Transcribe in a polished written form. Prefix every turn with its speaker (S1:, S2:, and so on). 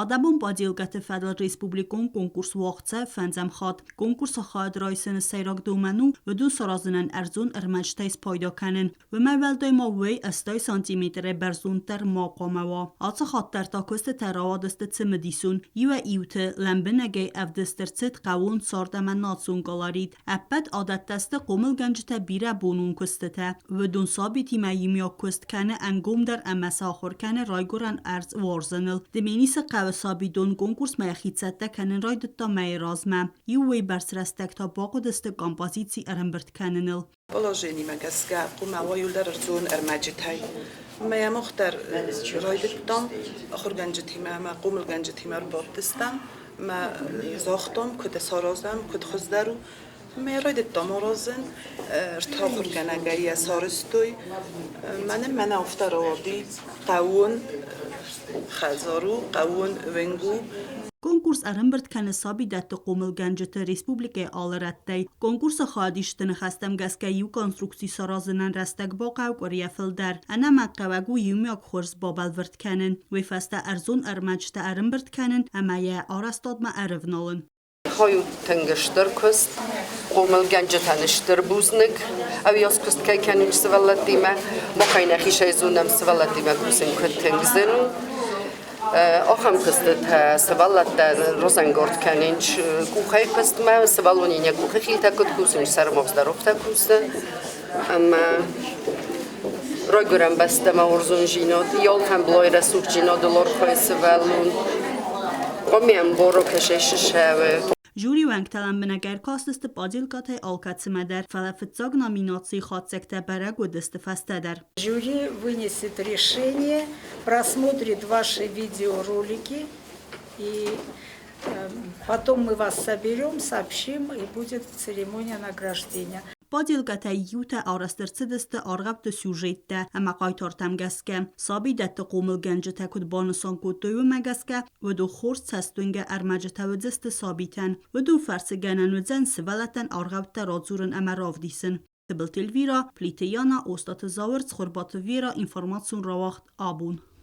S1: Адӕмон поделкӕты фӕдыл республикон конкурс уагъд цӕуы фӕндзӕм хатт. Конкурсы хайад райсыны сӕйраг домӕн у уыдон саразынӕн ӕрдзон ӕрмӕджытӕй спайда кӕнын. Уымӕй уӕлдай ма уый 80 сантиметрӕй бӕрзонддӕр ма хъуамӕ уа. Ацы хатт дӕр та куыстытӕ рауадысты цымыдисон. Иуӕй-иуты лӕмбынӕгӕй ӕвдыст ӕрцыд хъӕууон цард ӕмӕ национ колорит. Ӕппӕт адӕттӕ сты хъомылгӕнджытӕ бирӕбонон куыстытӕ. Уыдон сабитимӕ иумиаг куыст кӕны ӕнгомдӕр ӕмӕ сӕ ахуыр кӕны райгуырӕн ӕрдз уарзыныл. Дменисы хъӕуы сабидон конкурсмӕ йӕхи цӕттӕ кӕнын райдыдта мӕйы размӕ. Иу уыйбӕрц рӕстӕг та бахъуыдысты композици ӕрӕмбырд кӕныныл.
S2: Положенимӕ гӕсгӕ хъуамӕ уа иуылдӕр ӕрдзон ӕрмӕджытӕй. Мӕ мах дӕр райдыдтам ахуыргӕнджытимӕ ӕмӕ хъомылгӕнджытимӕ ӕрбадтыстӕм ӕмӕ загътам, куыд саразӕм, куыд хуыздӕр у. Ӕмӕ райдыдтам аразын, ӕртӕ ахуыргӕнӕгӕй йӕ сарӕзтой. Мӕнӕн мӕнӕ афтӕ рауади хъӕууон хӕдзар у, хъӕууон уынг у.
S1: Конкурс ӕрӕмбырд кӕны сабидӕтты хъомылгӕнджыты республикӕйы алы рӕттӕй. Конкурсы хайадисджыты ныхӕстӕм гӕсгӕ иу конструкци саразынӕн рӕстӕг бахъӕуы къуырийӕ фылдӕр. Ӕнӕмӕнгхъӕуӕг у иумиаг хорз бабӕлвырд кӕнын, уый фӕстӕ ӕрдзон ӕрмӕджытӕ ӕрӕмбырд кӕнын ӕмӕ йӕ арӕзтадмӕ ӕрывналын.
S3: Хай у тынг стыр куыст, хъомылгӕнджытӕн стыр бузныг, ӕвйас куыст кӕй кӕнынц сывӕллӕттимӕ. Махӕй нӕхи зонӕм, сывӕллӕттимӕ кусын куыд тынг зын у. Ахӕм куыстытӕ сывӕллӕттӕн разӕнгард кӕнынц къухӕй куыстмӕ, сывӕллон йӕ къухы хилтӕ куыд кусынц, сӕрмагъз кусы. Ӕмӕ райгуырӕн бӕстӕмӕ уарзондзинад, алфӕмблай рӕсугъддзинадыл архайы сывӕллон. Хъуамӕ ӕмбара кӕсай сысӕвы.
S1: Жюри уӕнгтӕ лӕмбынӕг ӕркастысты падилкатӕй алкӕцымӕ дӕр, фӕлӕ фыццаг номинацийы хатдзӕгтӕ бӕрӕг уыдысты фӕстӕдӕр.
S4: Жюри вынесет решение, просмотрит ваши видеоролики и потом мы вас соберем, сообщим, и будет церемония награждения.
S1: Падилкатӕй иутӕ арӕзт ӕрцыдысты аргъӕутты сюжеттӕ ӕмӕ хъайтартӕм гӕсгӕ. Сабидӕтты хъомылгӕнджытӕ куыд банысан кодтой, уымӕ гӕсгӕ уыдон хорз цӕстуынгӕ ӕрмӕджытӕ уыдзысты сабитӕн. Уыдон фӕрцы гӕнӕн уыдзӕн сывӕллӕттӕн аргъӕуттӕ радзурын ӕмӕ равдисын. Тыбылты Эльвира, Плиты Яна, Остъаты Зауыр, Цхуырбаты Вера, информацион рауагъд «Абон».